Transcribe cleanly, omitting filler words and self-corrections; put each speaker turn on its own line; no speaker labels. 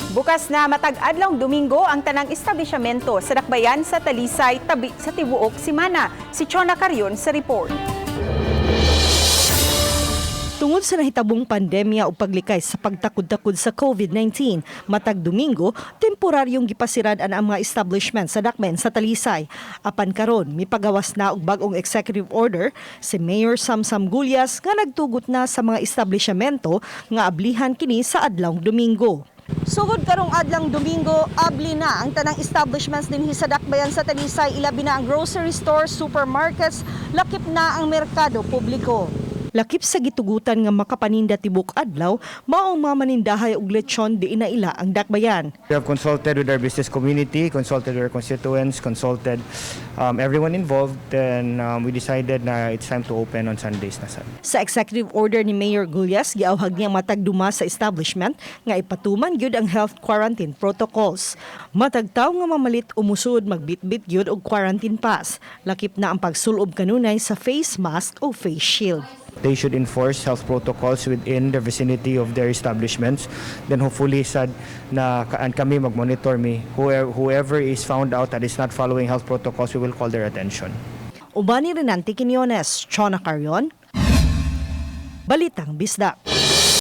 Bukas na matag adlawng Domingo ang tanang establishmento sa Dakbayan sa Talisay tabi sa tibuok simana. Si Chona Carion sa report.
Tungod sa nahitabong pandemya o paglikay sa pagtakod-takod sa COVID-19, matag Domingo, temporaryong gipasirad ang mga establishment sa Dakbayan sa Talisay. Apan karon, mipagawas na og bag-ong executive order si Mayor Samsam Gullas nga nagtugot na sa mga establishmento nga ablihan kini sa adlawng Domingo. Sugod karong adlang Domingo, abli na ang tanang establishments dinhi sa Dakbayan sa Talisay, ilabi na ang grocery stores, supermarkets, lakip na ang merkado publiko. Lakip sa gitugutan nga makapaninda tibok adlaw, maong mamanindahay og lechon di inaila ang Dakbayan.
We have consulted with our business community, consulted with our constituents, consulted everyone involved, and we decided na it's time to open on Sundays na sad.
Sa executive order ni Mayor Gullas, giawhag niya matag duma sa establishment nga ipatuman gyud ang health quarantine protocols. Matag tawo nga mamalit o musud, magbitbit gyud og quarantine pass. Lakip na ang pagsulob kanunay sa face mask o face shield.
They should enforce health protocols within the vicinity of their establishments. Then hopefully sad na kaan kami mag-monitor mi. Whoever is found out that is not following health protocols, we will call their attention.
Uban ni Renante Quinones, Chona Carion, Balitang Bisdak.